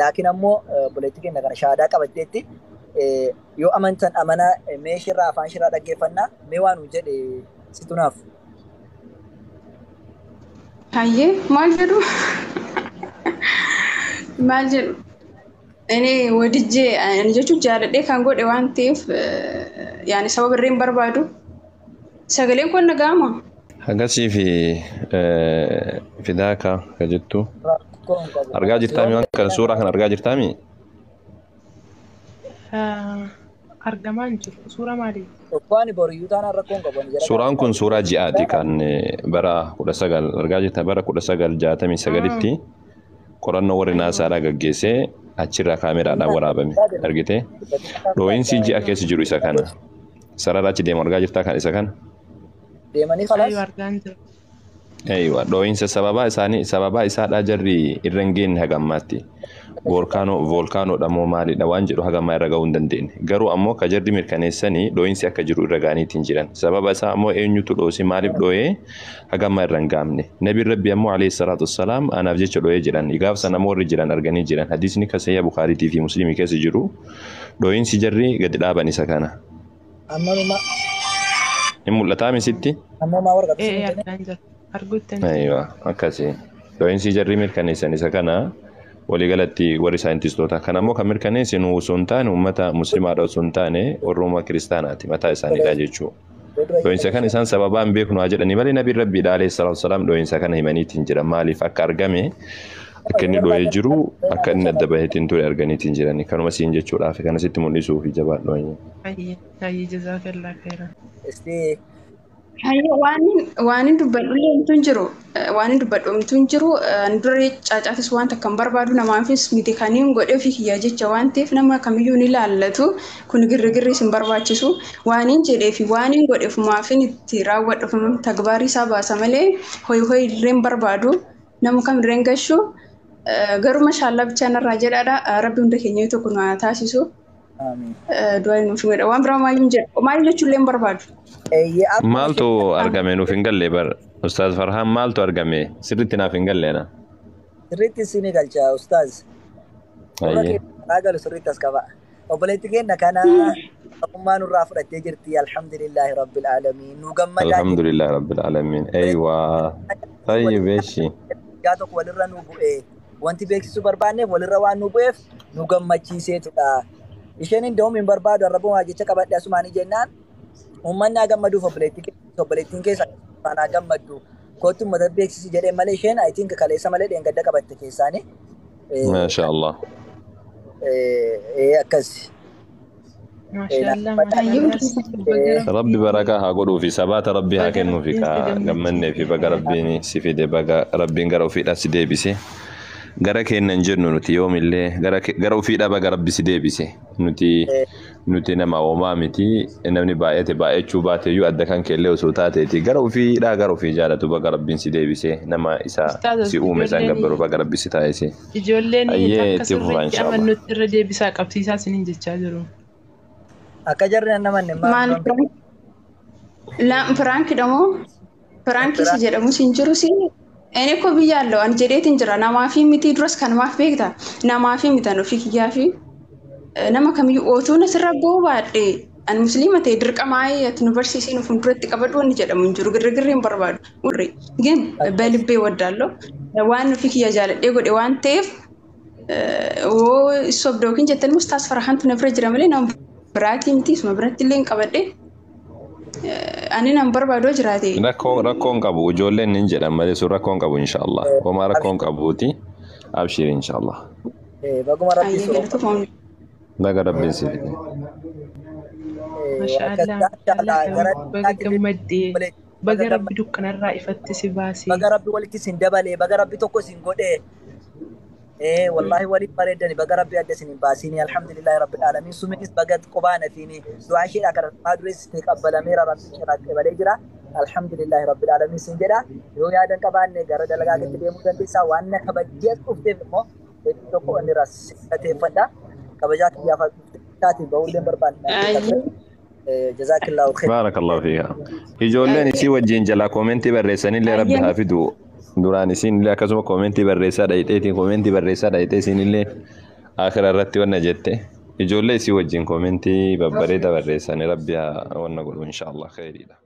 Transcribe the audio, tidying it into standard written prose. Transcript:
Laakiin ammoo obboleettii keenya kana shahaadaa qabatteetti yoo amantan amanaa mee shirraa afaan shirraa dhaggeeffannaa mee waan nu jedhe situ naaf. Hayyee, maal jedhu? Maal jedhu? Inni wadijjee ani jechuun jaaladhee kan godhe waan ta'eef, yaani sababa irree hin barbaadu. Sagaleen kun naga'ama. Hagasii fi fidaaka ka jettu. Rakkoo hin qabu. Argaa jirtaami waan kana, suuraa kana argaa jirtaami? Argamaa hin jiru. Suura maalii? Waan boriyyuu taanaan rakkoo hin qabu. Ani jara Suuraan kun suuraa ji'aati kan bara 19 argaa jirta, bara 1969tti qorannoo warri naasaadhaa gaggeessee achirraa kaameraadhaan waraabame argite. Dhoo'insi ji'a keessa jiru isa kana. Sarara achi deemu argaa jirtaa kan isa kana. Deemanii khalaas. Ayyo, argaa hin jiru. Eeywa, dhoo'insa sababaa isaanii sababaa isaadhaa jarri irra hin geenye haga ammaatti. Volkaanoo volkaanoodha moo maalidha waan jedhu haga ammaa irra gahuu hin dandeenye. Garuu ammoo ka jarri mirkaneessanii dhoo'insi akka jiru irra ga'aniitiin jiran. Sababa isaa ammoo eenyutu dhoose, maaliif dhoo'ee, haga ammaa irra hin gaamne. Nabiin Rabbi ammoo alayhi salaatu wassalaam anaaf jecha dhoo'ee jedhan. Gaaf sana ammoo warri jiran arganii jiran. Hadiisni ka Sahih Bukhaariitii fi Muslimii keessa jiru dhoo'insi jarri gadi dhaaban isa kana. Ammanuma. Hin mul'ataa misitti? Ammumaa warqatu Ee siin kenne. Argaa hin jiru. Arguutti hin jiru. Aywa, akkasi. Dhoo'insi jarri mirkaneessan isa kana waliigalatti warri saayintistoota. Kana ammoo kan mirkaneesse nu osoo hin taane, uummata musliimaadha osoo hin taane, warrooma kiristaanaati mataa isaaniidha jechuudha. Dhoo'insa kana isaan sababaa hin beeknu haa jedhanii malee nabiin Rabbiidha alayhi salaatu wasalaam dhoo'insa kana himaniitiin jira. Maaliif akka argame, akka inni dhoo'ee jiru, akka inni adda baheetiin ture arganiitiin jirani. Kanuma siin jechuudhaaf kana sitti mul'isuuf jabaadhu. Hayyee hayyee, jazaakallaa khairan. Isti Hayyee, waan hin dubbadhu illee homtuu hin jiru. Waan hin dubbadhu homtuu hin jiru. Ani dura caacaatis waan takka hin barbaadu, namaafis miti kan hin godhe ofii kiyyaa jecha waan ta'eef nama kamiyyuu ni ilaallatu. Kun girrigirris hin barbaachisu. Waan hin jedhee fi waan hin godheef maafin itti raawwadhu tagbaarii isaa baasa malee hoyi hoyi illee hin barbaadu. Nama kam illee hin gashu. Garuu mashaallaa bichaa narraa jedhaadha. Rabbi hunda keenya tokko nu haa taasisu. Amiin. Du'aa nuuf godha. Waan biraa maayyuu hin jedhu. Maal jechuu illee hin barbaadu. Eeyyee, akkuma Maaltu argame nuuf hin galle bar. Ustaaz Farhaan, maaltu argame sirriitti naaf hin galle na. Sirriitti isinii galcha ustaaz. Gurra Hayyee. keenya karaa galu sirriitti as qaba. Obboleetti keenya kana ogummaa nurraa fudhattee jirti. Alhamdulillahi rabbil aalamiin. Nu gammadaa jirti. Alhamdulillah rabbil alamin. Eywa. Tayyib eshi. Guyyaa tokko walirra nu bu'e. Wanti beeksisuu barbaanneef walirra waan nu bu'eef nu gammachiiseetudha. Isheen hin da'uun hin barbaadu, arrabumaa jecha qabadhe asumaanii jennaan uummanni haa gammaduuf, obboleettiin keessa haa gammaddu. Kootu uummata beeksisi jedhee malee isheen I think kaleessa malee dheengadda qabatte keessaanii. Masha Allah. Akkas. Maashaallah. Hayyee. Maashaallah. Rabbi barakaa haa godhuufi, sabaata Rabbi haa Baga kennuufi Rabbiin ka si gammannee fi gammachiise. Baga Rabbiin si fide, baga Rabbiin gara ofiidhaa si deebise. Gara keenya hin jennu nuti yoomillee gara ofiidhaa baga Rabbi si deebise. Nuti nama homaa miti, namni baay'ate baay'achuu baateyyuu adda kan keellee osoo taateeti gara ofiidhaa gara ofii jaalatu baga Rabbiin si deebise, nama isa Ustaaz, si uume isaan ijoolleen gabbaru baga Rabbi si taasise. Ijoolleen Ayyee, akka itti fufaa sirriitti inshaallah. amannutti irra deebisaa qabsiisaa isiniin jechaa jiru. Akka jarri nan namanne Maal? Maal? Prank moo? Prank si jedhamus hin jiru si. Inni ko biyya allo ani jedheetiin jira, namaafi miti duras kanumaaf beekta, namaafi mitan ofii kiyyaa fi nama kamiyyuu ootuun asirra ba'uu baadhe ani musliima ta'e dirqama ati nu barsiisee nu fuulduratti qabadhu wanni jedhamu hin jiru, girrigirri hin barbaadu. ግን በልቤ እወዳለሁ waan ofii kiyya jaaladhee godhe waan ta'eef woo sobda yookiin jettan Ustaaz Farhaantu na bira jira malee nama biraatii miti, isuma biratti illee hin qabadhe ani nan barbaadoo jiraate. Rakkoon qabu, ijoolleen nin jedhan malee sun rakkoon qabu inshaallah. Homaa rakkoon qabuuti. Abshir inshaallah. Baguma Rabbii Ayyee, soo. galatoomne. Baga Rabbiin si fide. Maashaallah, maashaallah, baga gammaddee, baga Rabbi dukkanarraa ifatti si baasee. Baga Rabbi walitti isin dabalee, baga Rabbi tokko isin godhee. Wallahi waliin bareedani, baga Rabbi adda isin hin baasini. Alhamdulillahi rabbil alamin. Suminis baga qubaana fiini du'aa isheedha kadhatamaa durees taqabbalameera, Rabbi irraa qabalee jira. Alhamdulillahi rabbil alamin sin jedha. Yoo yaadan qabaanne gara dalagaa keetti deemuu dandeessaa. Waan na kabajjee as dhufteef immoo hedduu tokko inni irraa galateeffadha. Kabajaa kiyyaaf as dhuftee bahullee barbaanne. Jazaakillahu khair. Baarakallahu fiika. Ijoolleen isii wajjin jalaa comment barreessanillee Rabbi haa fidu. Duraan isiin illee akkasuma koomentii barreessaa dhayxeetiin koomentii barreessaa dhayxee isiin illee akira irratti wanna jette. Ijoollee isii wajjin koomentii babbareeda barreessanii rabbi haa wanna godhu inshaallah khayriidha.